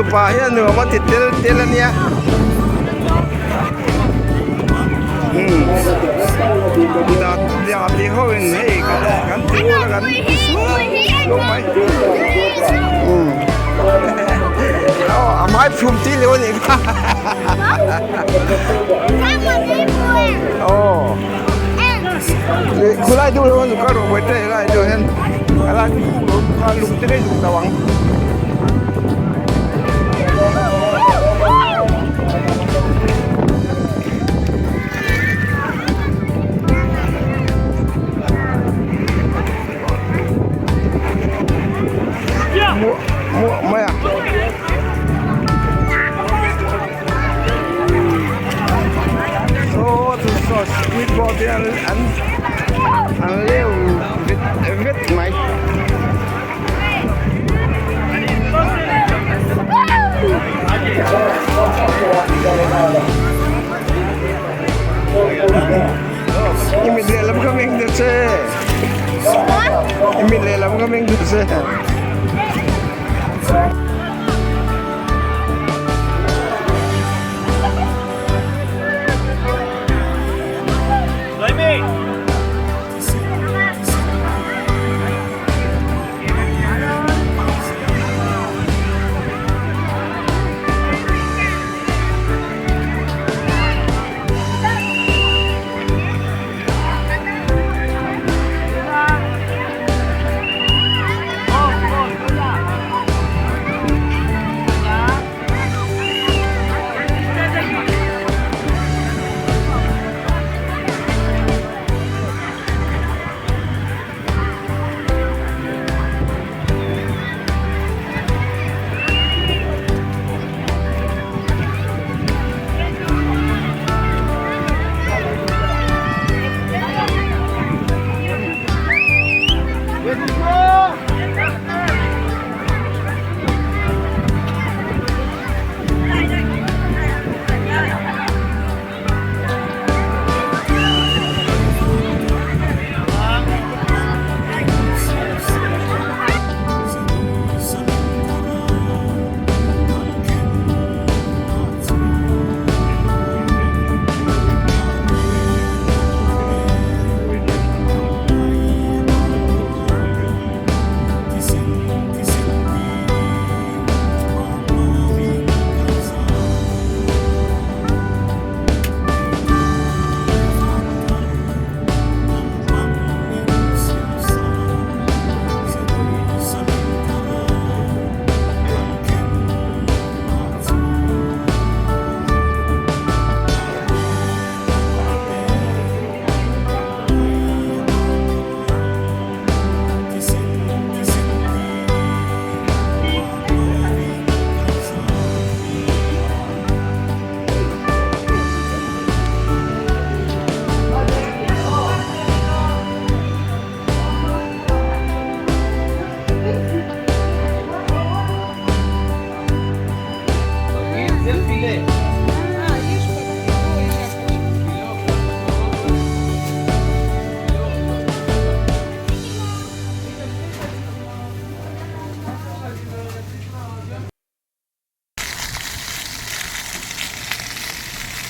Hotupa hian nuam a ti tel tel a nia. Ti ho in hei kan ti ul a kan ti suau suau mai. Aw a hmai phum ti leu a nih kha. Aw khulai duh lo a ka rawh buai te helai duh hian helai chu kha lung te daih duh lo ang. Muah mai a. Saw chu saw speed boat hi an an an leu vet vet mai. I mit lehlam kha meng ta che. I mit lehlam kha meng ta che.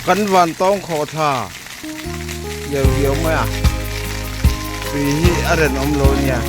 Kan van tawng khawh thla diau diau mai a tui hi a rinawm lo a nia.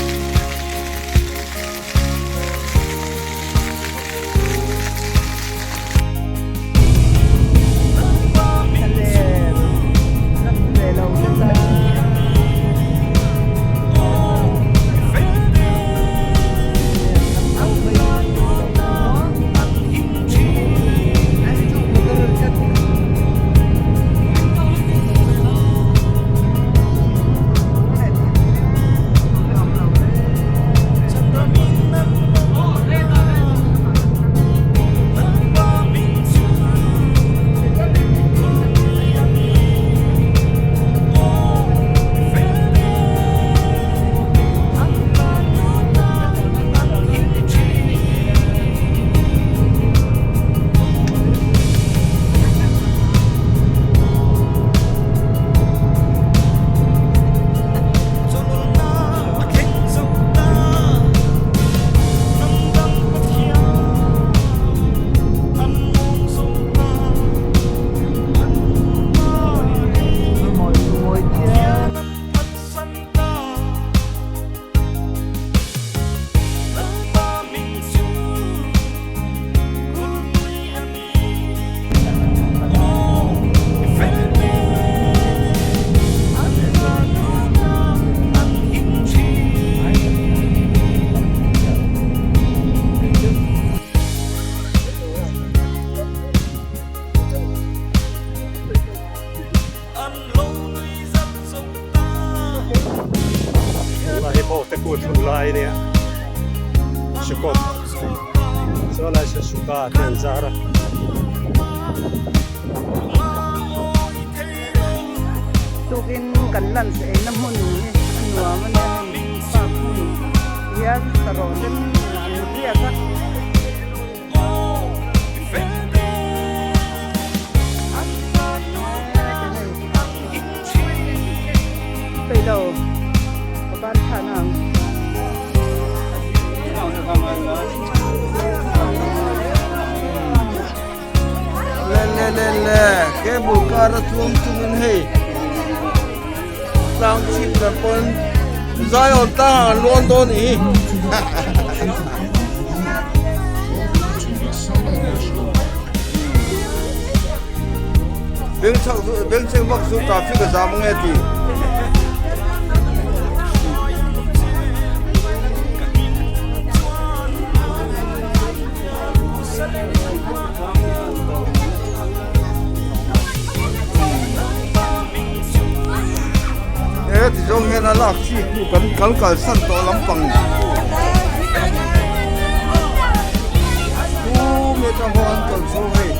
Sukawt saw lai saw suka te an zar a. Tukin kan lunch eina hmun hi a nuam a nia hei park hmun hian sarawh sen an riak a. Peilo ka ban than ang. Le le le le cable car a chuang chungin hei tlang chhip lam pawn Zion tlang ah an luan dawn i. Bengchhak chu bengchheng vak chu traffic a zam ange a ti. He ti zawng hian a lak chi khu kan kan kalsan tawh lampang khu mi atang pawh an kal chho hei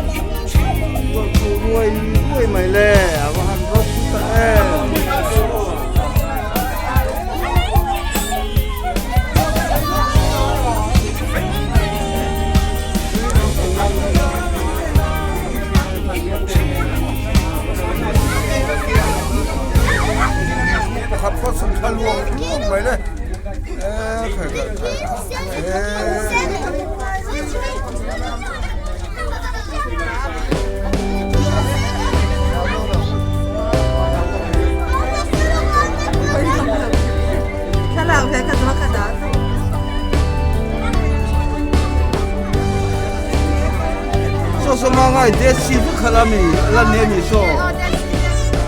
tawlh khu ruai ruai mai le a va han rawp ta em. Pakhat pawh chhun thla luang luang mai le eee khai khai khai eee. Saw saw ma ngai Dead Sea vek kha la mi a lan ni a ni saw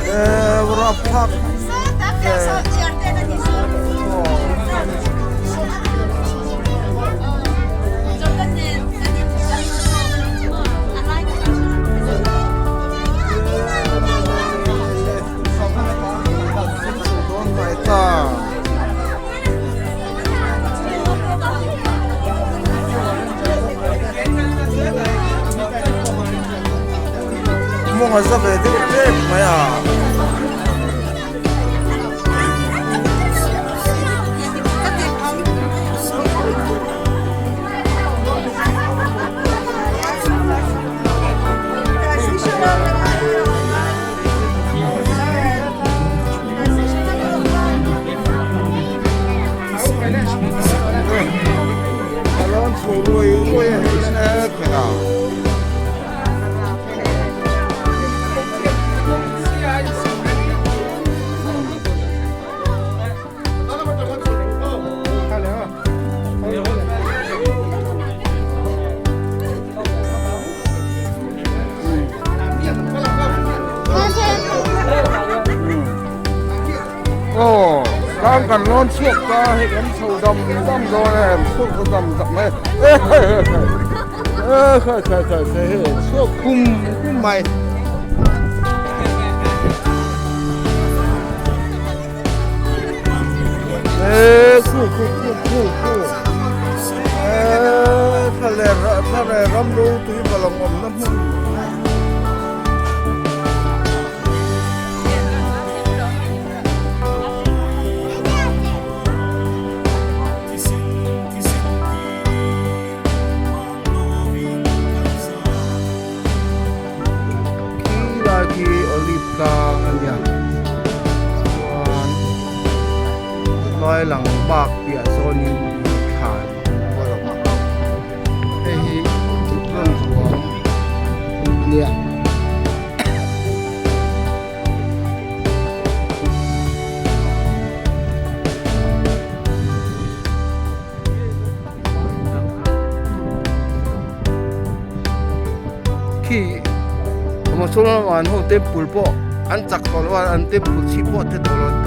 eee rapthak Mawng a za ve deuh tep mai a. A rawn chho ruai ruai a hei mek hek a. Aw tlang kan lawn chhuak ta hei kan chho dam dam dawn e an chhuak ta dam dam mai e khai khai khai e khai khai khai khai hei chhuak khum khum mai. E khu khu khu khu khu e thla leh thla leh ram ro tui balawng awmna hmun. Khi lai khi olive tlang a nia chuan lai lang bak piah zawnin thlan a lo awm a hei hi rawn ruang a nia. Khi mosolman ho temple pawh an chak tawh lo a an temple chhip pawh a the tawh lo.